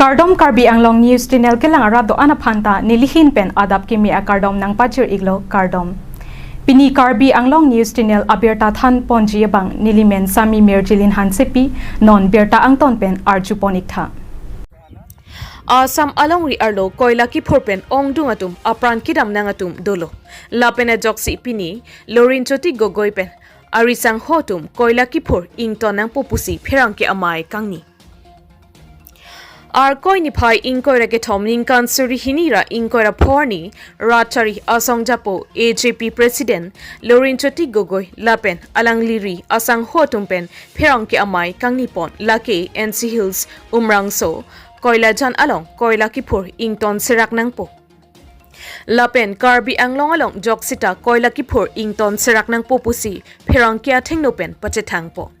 Kardom Karbi Anglong News Channel kelang arado ana phanta nilihin pen adap kimi a kardom nang pachir iglo kardom. Pini Karbi Anglong News Channel abirta than ponji bang nilimen sami merjilin hansepi non berta angton pen arju ponik tha. Assam along ri arlo koila ki phorpen ongdung atum apran kidam nangatum dolo lapene joksi pini Lorin Jyoti Gogoi pen arisang hotum koila ki phor ington nang popusi pherang ke amai kangni ar koi ni phai ingkoira ke thom ningkan suri hinira ingkoira phorni rachari asong japo AJP president Lorin Jyoti Gogoi lapen alangliri asang hotum pen pherang ke amai kangni pon lake NC Hills Umrangso koila jan along koila kiphur ington serak nangpo lapen Karbi Anglong along joksita koila kiphur ington serak nangpo pusi pherang kia thengno pen pache thangpo.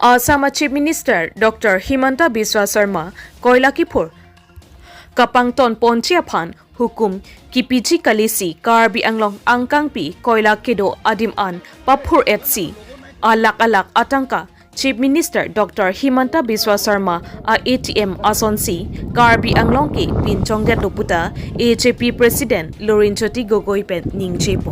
Assam Chief Minister Dr. Himanta Biswa Sarma koila kiphur kapangton ponchia phan hukum kipiji kalisi Karbi Anglong angkangpi koila kedo adim an paphur etsi alak alak atangka Chief Minister Dr. Himanta Biswa Sarma a ATM asonsi Karbi Anglong ke pinchongget loputa AJP President Lorin Jyoti Gogoi pen ningchepo.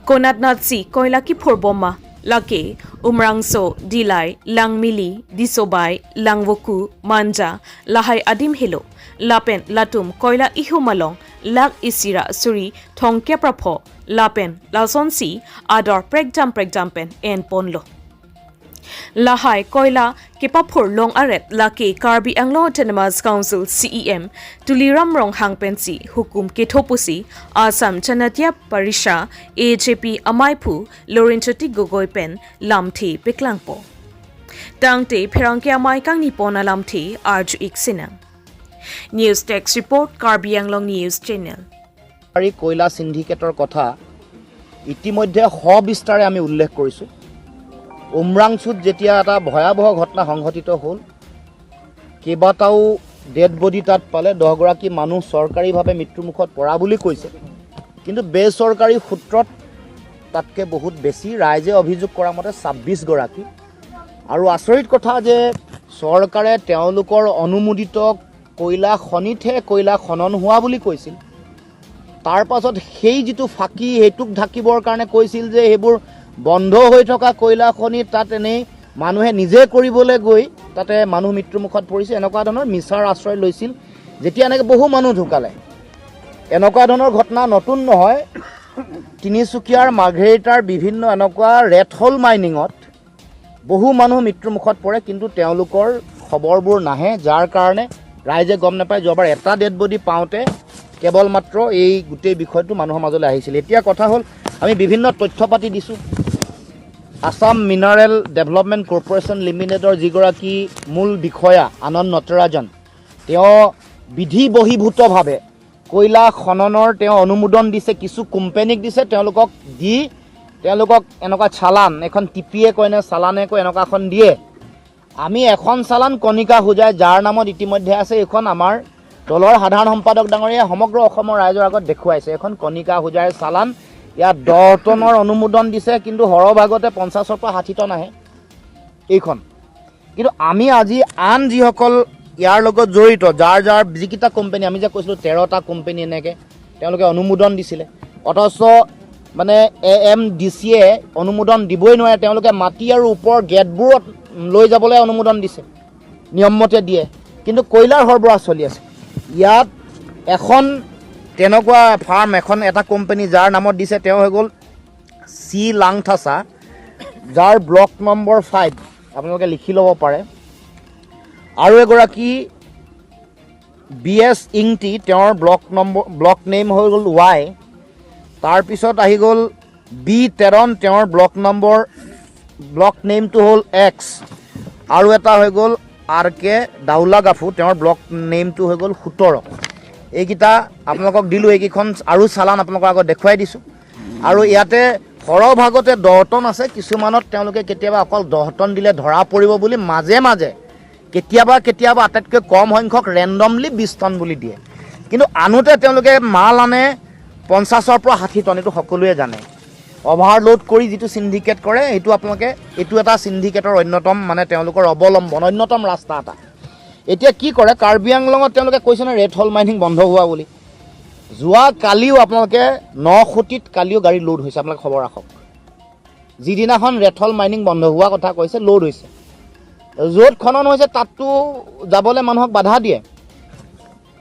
Konat natsi koila ki phorboma lake Umrangso Dilai Langmili Disobai Langwoku Manja Lahai adim helo lapen latum koila ihumalong lak isira suri thongke prapho lapen lasonsi ador prekjam prekjam pen en ponlo Lahai koila kepaphur long aret laki Karbi Anglong Autonomous Council CEM Tuliram Rong Hangpensi hukum kethopusi Assam Janatia Parisha AJP Amaiphu Lorin Jyoti Gogoi pen lamthi peklangpo Tangte pherangke amai kangni pona lamthi arju iksina. News Desk Report, Karbi Anglong News Channel. কয়লা চিণ্ডিকেটৰ কথা ইতিমধ্যে সবিস্তাৰে আমি উল্লেখ কৰিছোঁ। উমৰাংচুত যেতিয়া এটা ভয়াৱহ ঘটনা সংঘটিত হ'ল, কেইবাটাও ডেড বডি তাত পালে, 10গৰাকী মানুহ চৰকাৰীভাৱে মৃত্যুমুখত পৰা বুলি কৈছে, কিন্তু বেচৰকাৰী সূত্ৰত তাতকৈ বহুত বেছি, ৰাইজে অভিযোগ কৰা মতে 26গৰাকী। আৰু আচৰিত কথা যে চৰকাৰে তেওঁলোকৰ অনুমোদিত কয়লা খনিতহে কয়লা খনন হোৱা বুলি কৈছিল। তাৰ পাছত সেই যিটো ফাঁকি সেইটোক ঢাকিবৰ কাৰণে কৈছিল যে সেইবোৰ বন্ধ হৈ থকা কয়লা খনি তাত এনেই মানুহে নিজে কৰিবলৈ গৈ তাতে মানুহ মৃত্যুমুখত পৰিছে, এনেকুৱা ধৰণৰ মিছাৰ আশ্ৰয় লৈছিল। যেতিয়া এনেকৈ বহু মানুহ ঢুকালে, এনেকুৱা ধৰণৰ ঘটনা নতুন নহয়। তিনিচুকীয়াৰ মাৰ্ঘেৰিটাৰ বিভিন্ন এনেকুৱা ৰেট হোল মাইনিঙত বহু মানুহ মৃত্যুমুখত পৰে, কিন্তু তেওঁলোকৰ খবৰবোৰ নাহে, যাৰ কাৰণে ৰাইজে গম নাপায়। যোৱাবাৰ এটা ডেড বডি পাওঁতে কেৱল মাত্ৰ এই গোটেই বিষয়টো মানুহৰ মাজলৈ আহিছিল। এতিয়া কথা হ'ল, আমি বিভিন্ন তথ্য পাতি দিছোঁ। আছাম মিনাৰেল ডেভেলপমেণ্ট কৰ্পৰেশ্যন লিমিটেডৰ যিগৰাকী মূল বিষয়া আনন্দ নটৰাজন, তেওঁ বিধি বহিৰ্ভূতভাৱে কয়লা খননৰ তেওঁ অনুমোদন দিছে, কিছু কোম্পেনীক দিছে, তেওঁলোকক দি তেওঁলোকক এনেকুৱা চালান এখন টিপিয়ে কয় নে চালানে কয় এনেকুৱা এখন দিয়ে। আমি এখন চালান কণিকা হোজাই যাৰ নামত ইতিমধ্যে আছে, এইখন আমাৰ দলৰ সাধাৰণ সম্পাদক ডাঙৰীয়াই সমগ্ৰ অসমৰ ৰাইজৰ আগত দেখুৱাইছে। এখন কণিকা হোজাইৰ চালান, ইয়াত 10 টনৰ অনুমোদন দিছে, কিন্তু সৰহভাগতে 50ৰ পৰা 60 টন আহে এইখন। কিন্তু আমি আজি আন যিসকল ইয়াৰ লগত জড়িত, যাৰ যাৰ যিকেইটা কোম্পানী, আমি যে কৈছিলোঁ 13টা কোম্পানী এনেকৈ তেওঁলোকে অনুমোদন দিছিলে, অথচ মানে এ এম ডি চিয়ে অনুমোদন দিবই নোৱাৰে, তেওঁলোকে মাটি আৰু ওপৰৰ গেটবোৰত লৈ যাবলৈ অনুমোদন দিছে, নিয়মমতে দিয়ে, কিন্তু কয়লাৰ সৰবৰাহ চলি আছে। ইয়াত এখন তেনেকুৱা ফাৰ্ম এখন এটা কোম্পানী যাৰ নামত দিছে, তেওঁ হৈ গ'ল চি লাংথাচা, যাৰ ব্লক নম্বৰ 5, আপোনালোকে লিখি ল'ব পাৰে। আৰু এগৰাকী বি এছ ইংটি, তেওঁৰ ব্লক নেম হৈ গ'ল ৱাই। তাৰপিছত আহি গ'ল বি টেৰন, তেওঁৰ ব্লক নেমটো হ'ল এক্স। আৰু এটা হৈ গ'ল আৰ কে দাউলা গাফু, তেওঁৰ ব্লক নেমটো হৈ গ'ল 17। এইকেইটা আপোনালোকক দিলোঁ, এইকেইখন আৰু চালান আপোনালোকৰ আগত দেখুৱাই দিছোঁ। আৰু ইয়াতে সৰহভাগতে 10 টন আছে, কিছুমানত তেওঁলোকে কেতিয়াবা অকল 10 টন দিলে ধৰা পৰিব বুলি মাজে মাজে কেতিয়াবা কেতিয়াবা আটাইতকৈ কম সংখ্যক ৰেণ্ডমলি 20 টন বুলি দিয়ে, কিন্তু আনোতে তেওঁলোকে মাল আনে 50ৰ পৰা 60 টন, এইটো সকলোৱে জানে। অভাৰলোড কৰি যিটো চিণ্ডিকেট কৰে, সেইটো আপোনালোকে এইটো এটা চিণ্ডিকেটৰ অন্যতম মানে তেওঁলোকৰ অৱলম্বন, অন্যতম ৰাস্তা এটা। এতিয়া কি কৰে কাৰ্বি আংলঙত তেওঁলোকে কৈছে নহয় ৰেট হল মাইনিং বন্ধ হোৱা বুলি। যোৱা কালিও আপোনালোকে 9 খুটিত কালিও গাড়ী লোড হৈছে, আপোনালোকে খবৰ ৰাখক। যিদিনাখন ৰেট হল মাইনিং বন্ধ হোৱা কথা কৈছে, লোড হৈছে। য'ত খনন হৈছে তাততো যাবলৈ মানুহক বাধা দিয়ে।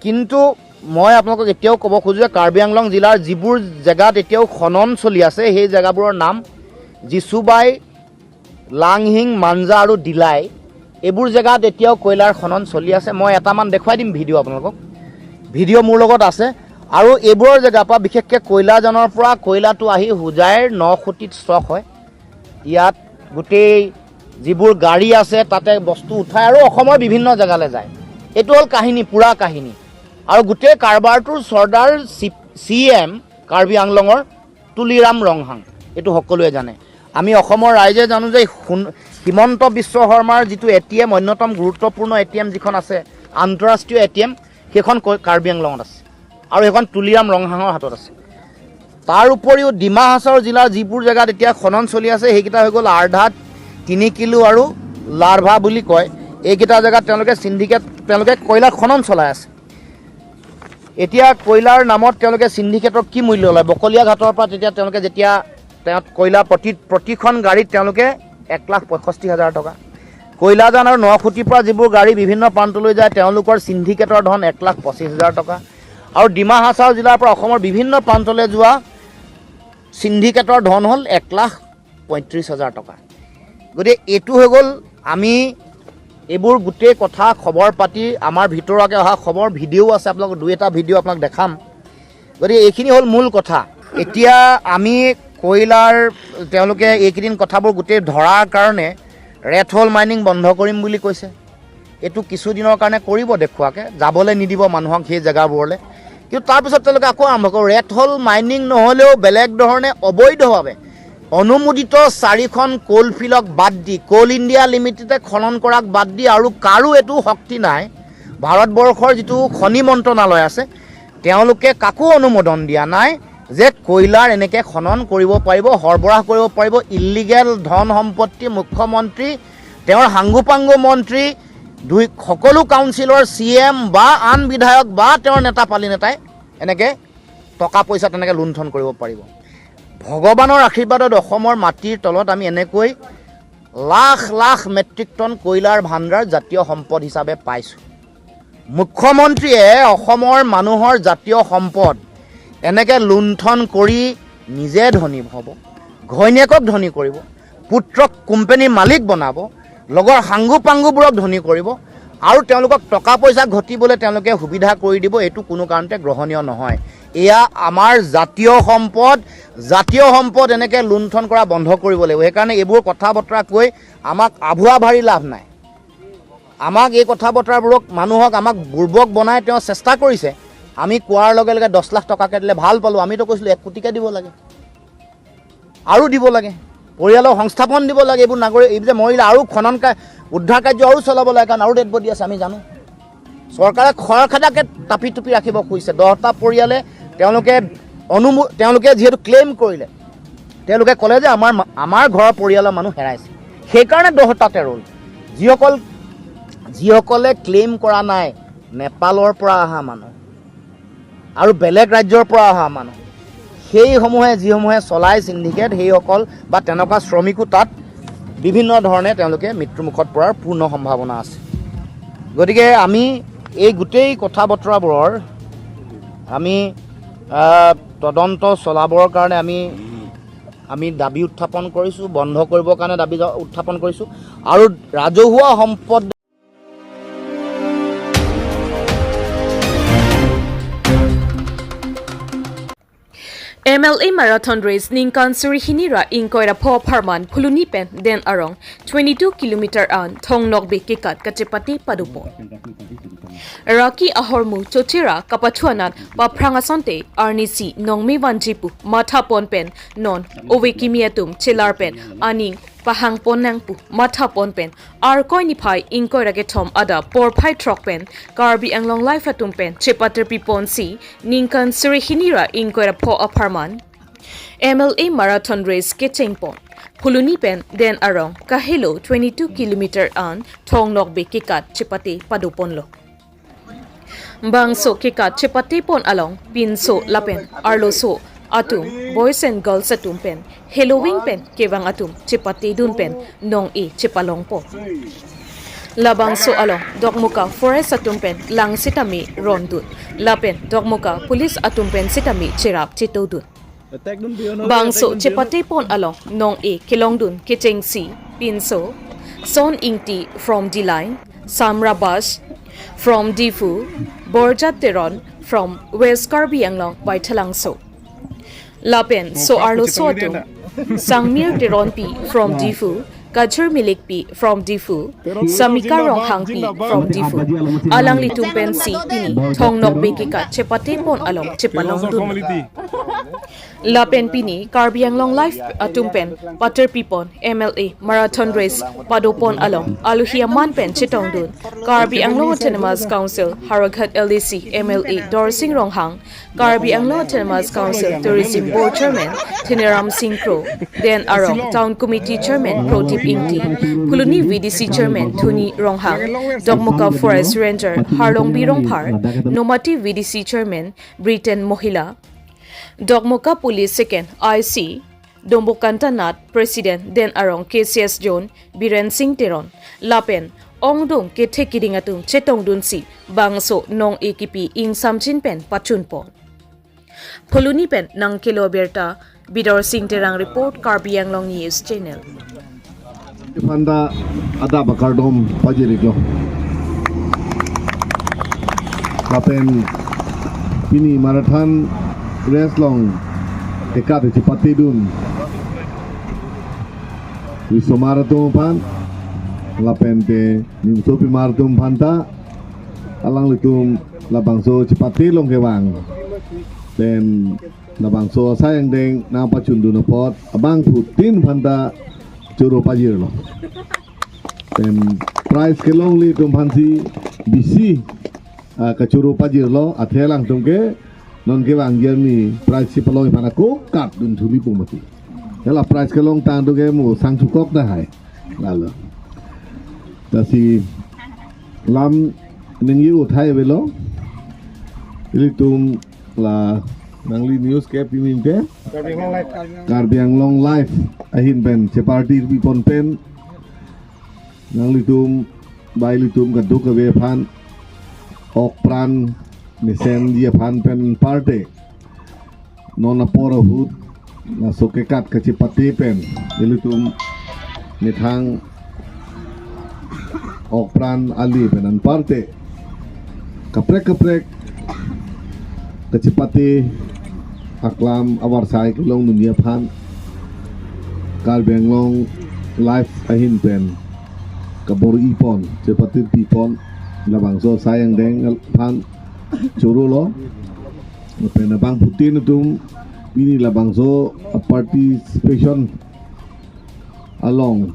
কিন্তু মই আপোনালোকক এতিয়াও ক'ব খোজোঁ যে কাৰ্বি আংলং জিলাৰ যিবোৰ জেগাত এতিয়াও খনন চলি আছে, সেই জেগাবোৰৰ নাম জিচুবাই, লাংহিং, মাঞ্জা আৰু দিলাই। এইবোৰ জেগাত এতিয়াও কয়লাৰ খনন চলি আছে। মই এটামান দেখুৱাই দিম ভিডিঅ' আপোনালোকক, ভিডিঅ' মোৰ লগত আছে। আৰু এইবোৰৰ জেগাৰ পৰা, বিশেষকৈ কয়লাজানৰ পৰা কয়লাটো আহি হোজাইৰ 9 খুটিত ষ্টক হয়। ইয়াত গোটেই যিবোৰ গাড়ী আছে তাতে বস্তু উঠায় আৰু অসমৰ বিভিন্ন জেগালৈ যায়। এইটো হ'ল কাহিনী, পূৰা কাহিনী। আৰু গোটেই কাৰবাৰটোৰ চৰ্দাৰ চি এম কাৰ্বি আংলঙৰ তুলিৰাম ৰংহাং, এইটো সকলোৱে জানে। আমি অসমৰ ৰাইজে জানো যে হিমন্ত বিশ্ব শৰ্মাৰ যিটো এটিএম, অন্যতম গুৰুত্বপূৰ্ণ এটিএম যিখন আছে, আন্তঃৰাষ্ট্ৰীয় এটিএম, সেইখন কাৰ্বি আংলঙত আছে আৰু সেইখন তুলিৰাম ৰংহাঙৰ হাতত আছে। তাৰ উপৰিও ডিমা হাছাও জিলাৰ যিবোৰ জেগাত এতিয়া খনন চলি আছে, সেইকেইটা হৈ গ'ল আৰ্ধাত, 3 কিলো আৰু লাৰ্ভা বুলি কয়। এইকেইটা জেগাত তেওঁলোকে চিণ্ডিকেট, তেওঁলোকে কয়লা খনন চলাই আছে। এতিয়া কয়লাৰ নামত তেওঁলোকে চিণ্ডিকেটৰ কি মূল্য লয়? বকলীয়া ঘাটৰ পৰা তেতিয়া তেওঁলোকে যেতিয়া তেওঁ কয়লা প্ৰতিখন গাড়ীত তেওঁলোকে 1,65,000 টকা, কয়লাজান আৰু নখুটিৰ পৰা যিবোৰ গাড়ী বিভিন্ন প্ৰান্তলৈ যায়, তেওঁলোকৰ চিণ্ডিকেটৰ ধন 1,25,000 টকা আৰু ডিমা হাছাও জিলাৰ পৰা অসমৰ বিভিন্ন প্ৰান্তলৈ যোৱা চিণ্ডিকেটৰ ধন হ'ল 1,35,000 টকা। গতিকে এইটো হৈ গ'ল। আমি এইবোৰ গোটেই কথা খবৰ পাতি আমাৰ ভিতৰুৱাকৈ অহা খবৰ, ভিডিঅ'ও আছে, আপোনালোক দুই এটা ভিডিঅ' আপোনাক দেখাম। গতিকে এইখিনি হ'ল মূল কথা। এতিয়া আমি কয়লাৰ তেওঁলোকে এইকেইদিন কথাবোৰ গোটেই ধৰাৰ কাৰণে ৰেট হোল মাইনিং বন্ধ কৰিম বুলি কৈছে। এইটো কিছুদিনৰ কাৰণে কৰিব দেখুৱাকৈ, যাবলৈ নিদিব মানুহক সেই জেগাবোৰলৈ। কিন্তু তাৰপিছত তেওঁলোকে আকৌ আৰম্ভ কৰিব। ৰেট হোল মাইনিং নহ'লেও বেলেগ ধৰণে অবৈধভাৱে অনুমোদিত চাৰিখন কোল ফিল্ডক বাদ দি, কোল ইণ্ডিয়া লিমিটেডে খনন কৰাক বাদ দি আৰু কাৰো এইটো শক্তি নাই। ভাৰতবৰ্ষৰ যিটো খনি মন্ত্ৰণালয় আছে, তেওঁলোকে কাকো অনুমোদন দিয়া নাই যে কয়লাৰ এনেকৈ খনন কৰিব পাৰিব, সৰবৰাহ কৰিব পাৰিব। ইলিগেল ধন সম্পত্তি মুখ্যমন্ত্ৰী, তেওঁৰ সাংগু পাংগু মন্ত্ৰী, দুই সকলো কাউন্সিলৰ, চি এম বা আন বিধায়ক বা তেওঁৰ নেতা পালি নেতাই এনেকৈ টকা পইচা তেনেকৈ লুণ্ঠন কৰিব পাৰিব। ভগৱানৰ আশীৰ্বাদত অসমৰ মাটিৰ তলত আমি এনেকৈ লাখ লাখ মেট্ৰিক টন কয়লাৰ ভাণ্ডাৰ জাতীয় সম্পদ হিচাপে পাইছোঁ। মুখ্যমন্ত্ৰীয়ে অসমৰ মানুহৰ জাতীয় সম্পদ এনেকৈ লুণ্ঠন কৰি নিজে ধনী হ'ব, ঘৈণীয়েকক ধনী কৰিব, পুত্ৰক কোম্পেনীৰ মালিক বনাব, লগৰ সাংগু পাংগুবোৰক ধনী কৰিব আৰু তেওঁলোকক টকা পইচা ঘটিবলৈ তেওঁলোকে সুবিধা কৰি দিব, এইটো কোনো কাৰণতে গ্ৰহণীয় নহয়। এয়া আমাৰ জাতীয় সম্পদ। জাতীয় সম্পদ এনেকৈ লুণ্ঠন কৰা বন্ধ কৰিব লাগিব। সেইকাৰণে এইবোৰ কথা বতৰা কৈ আমাক আভুৱা ভাৰি লাভ নাই। আমাক এই কথা বতৰাবোৰক মানুহক আমাক বুৰ্বক বনাই তেওঁ চেষ্টা কৰিছে। আমি কোৱাৰ লগে লগে 10 লাখ টকাকৈ দিলে ভাল পালোঁ। আমিতো কৈছিলোঁ 1 কোটিকে দিব লাগে আৰু দিব লাগে, পৰিয়ালক সংস্থাপন দিব লাগে। এইবোৰ নাগৰিক এই যে মৰিলে আৰু খনন উদ্ধাৰ কাৰ্য আৰু চলাব লাগে, কাৰণ আৰু ডেড বডি আছে, আমি জানো। চৰকাৰে খৰখেদাকৈ টাপি টুপি ৰাখিব খুজিছে। 10টা পৰিয়ালে তেওঁলোকে তেওঁলোকে যিহেতু ক্লেইম কৰিলে, তেওঁলোকে ক'লে যে আমাৰ ঘৰৰ পৰিয়ালৰ মানুহ হেৰাইছে, সেইকাৰণে 10টাতে ৰ'ল। যিসকলে ক্লেইম কৰা নাই, নেপালৰ পৰা অহা মানুহ আৰু বেলেগ ৰাজ্যৰ পৰা অহা মানুহ, সেইসমূহে যিসমূহে চলাই চিণ্ডিকেট, সেইসকল বা তেনেকুৱা শ্ৰমিকো তাত বিভিন্ন ধৰণে তেওঁলোকে মৃত্যুমুখত পৰাৰ পূৰ্ণ সম্ভাৱনা আছে। গতিকে আমি এই গোটেই কথা বতৰাবোৰৰ আমি তদন্ত চলাবৰ কাৰণে আমি আমি দাবী উত্থাপন কৰিছোঁ, বন্ধ কৰিবৰ কাৰণে দাবী উত্থাপন কৰিছোঁ আৰু ৰাজহুৱা সম্পদ MLA marathon race ningkan suri hinira ingkoira pho pharman phuluni pen den arong 22 kilometer an thong nok be kekat kachepati padupo Raki ahormu chochera kapathuanan paprangasonte arnisi nongmi wanjipu matha pon pen non owekimiatum chelar pen aning pahang ponangpu matha pon pen ar koini phai ingkoira ke thom ada por phai trok pen karbi anglong lai fatum pen chepater pi pon si ningkan suri hinira ingkoira pho apharman MLA marathon race ke chengpon. Phuluni pen den arong kahilo 22 kilometer an thongnok be kikat chipate padupon lo. Bangso kikat chipate pon along pinso lapen arlo so atum boys and girls atum pen Halloween pen kewang atum chipate dun pen nong e chipalong po. Labang so along Dokmoka forest atum pen lang sitami rondun lapen Dokmoka police atum pen sitami chirap chitodun. Bangso chipate pon along nong e kilongdun kicheng si pinso son ingti from D-line, Samra Bas from Difu, Borja Teron from West Karbi Anglong by Thalangso. Lapen so arlo sotum Sangmir Teron P from Difu, Kajur Milik P from Difu, Samika Ronghang P from Difu, Alang Litum Pen Si Pini, Thong Nok Bekika Chepate Pon Along Chepalong Dun. Lapen Pini, Karbi Anglong Life Atum Pen, Pater Pipon, MLA, Marathon Race, Padopon Along, Aluhia Man Pen Chitong Dun, Karbi Anglong Autonomous Council, Haraghat LDC, MLA, Dorsing Ronghang, Karbi Anglong Autonomous Council, Tourism Board Chairman, Thineram Singh Kro, Den Arong, Town Committee Chairman, Prodip Ingti, Phuluni VDC Chairman, Thuni Ronghang, Dokmoka Forest Ranger, Harlong Birong Phar, Nomati VDC Chairman, Britain Mohila, Dokmoka Police Second IC, Dombokanta Nath President, Den Arong KCS John, Biren Singh Teron, Lapen, Ongdung ke thekiding atum chetong dun si, Bangso Nong AKP Ing Samchin Pen Pachun Pon. Phuluni Pen Nang Kilo Berta, Bidor Singh Terang report, Karbi Anglong News Channel. Panda ada bakardom pajiriklo. Lapen pini marathon race long ekat chipati dun. Wiso marathon pan lapen te nimso pi marathon panta alang litum labangso chipati long kewang. Den labangso sayang deng na pachun dun pot abang putin panta churo pajir lo. Den prize kelong li tum phansi bisi kachuro pajir lo athelang tumke non ke wang ni prize si palong phana ko kat dun thuli pumati. Ela prize kelong tang tu ke mu sang sukok na hai. Lalo. Tasi lam ning yu thai velo. Ili tum la nangli news ke pimin ke Karbi Anglong Live ahin pen che party bi pon pen nangli tum bai li tum ka duk ve phan ok pran nisen dia phan pen parte nona poro hut na soke kat ka chipati pen ili tum ni thang ok pran ali pen an parte kaprek kaprek kacipati aklam awar sai kelong dunia phan Karbi Anglong Live ahin pen kabor ipon chepati pipon labangso sayang deng phan churu lo pen abang putin tum ini labangso participation along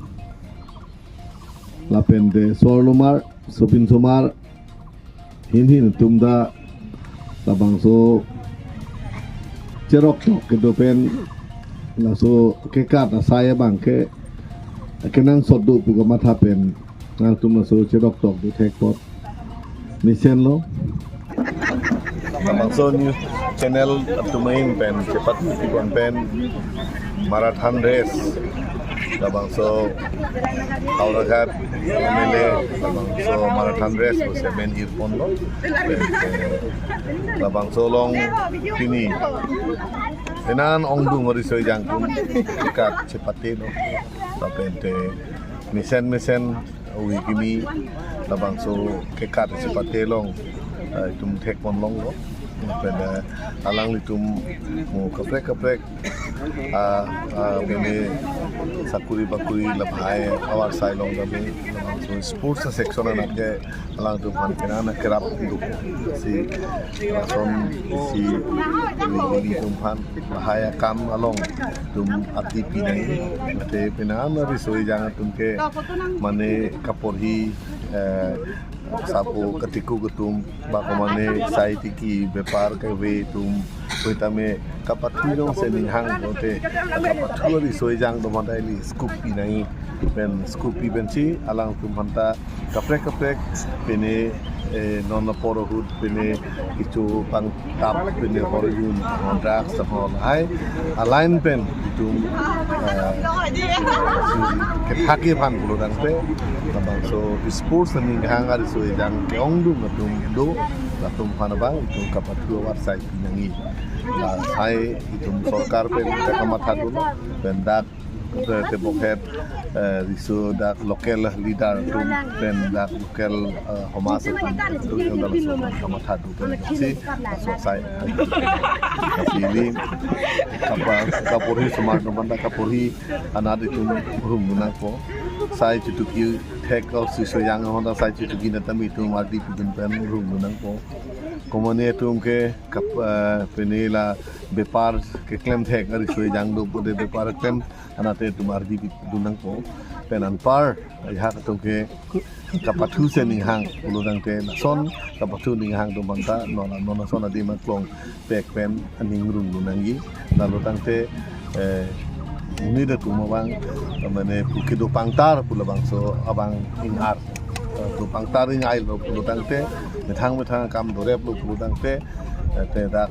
lapen de sorlomar sopin somar hin hin tum da labangso cerok ke dopen laso ke kat saya bang ke kenang sodu puga matha pen nang tum laso cerok tok du thek pot misen lo labangso news channel tumain pen cepat pon pen marathon race labangso Howraghat MLA labangso marathon race semen irpon lo labangso long pini tenan ongdung ori soi jangkum kat cepati no lapente misen misen ui kimi labangso ke kat cepati long itum thek pon long lo pene alang litum mo kaprek kaprek pene sakuri bakuri labhai awar sai long gabe so sports section na ke alang tum han kena na kerap du si son si ni tum han bahaya kam along tum ati pinai te pena na ri soi jang tum ke mane kapor hi sapo katiku ketum ba mane sai tiki bepar ke ve tum Hoitame kapathu jong se ning hang bote kapathu ri soi jang do mandai li scoop pi nai pen scoop pi pen chi alang tum hanta kaprek kaprek pene non porohut pene kichu pang tap pene horjun drugs hol hai align pen tum ke thaki phan bulo dang pe tabang so sports ning hang ar soi jang keong du tum do tum phan bang tum kapathu war sai pi nangi sai itum Sarkar pen টাকা মাথা দুনো PAN ডাক te bokhet risu dak local leader tum pen dak local homas tum tum dal so matha du pen si so sai asili kapa kapori sumar no banda kapori anadi tum rum na ko sai chutuki thek of siso yang honda sai chutuki na tami tum ardi pidun pen rum na ko komone tum ke kap penela bepar ke claim thek ari soi jang do bode bepar claim anate tum ardi dunang ko penan par ya tum ke kapathu se ning hang uludang te son kapathu ning hang dum banta nona nona son adi ma klong pek pen aning rung dunangi lalutang te ni da tum bang mane pukido pangtar pulabang so abang ing ar tu pangtar ing ai lo pulutang te methang methang kam dore pulutang te te dak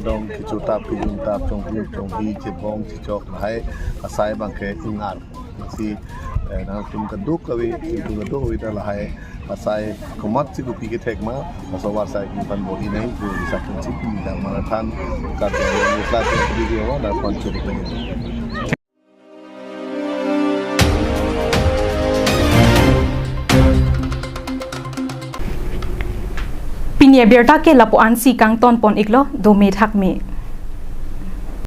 dong kichu tap kijun tap chong hu chong hi che bong chi chok hai asai bang ke ing ar si na tum ka duk kawi tum ka duk wi ta lahai asai komat chi ku pi ke thek ma aso war sai ki pan bodi nei ku sa kun chi pi da mara than ka te musla te video na pon chu pe. Pinia berta ke lapuan si kang ton pon iklo do me thak me.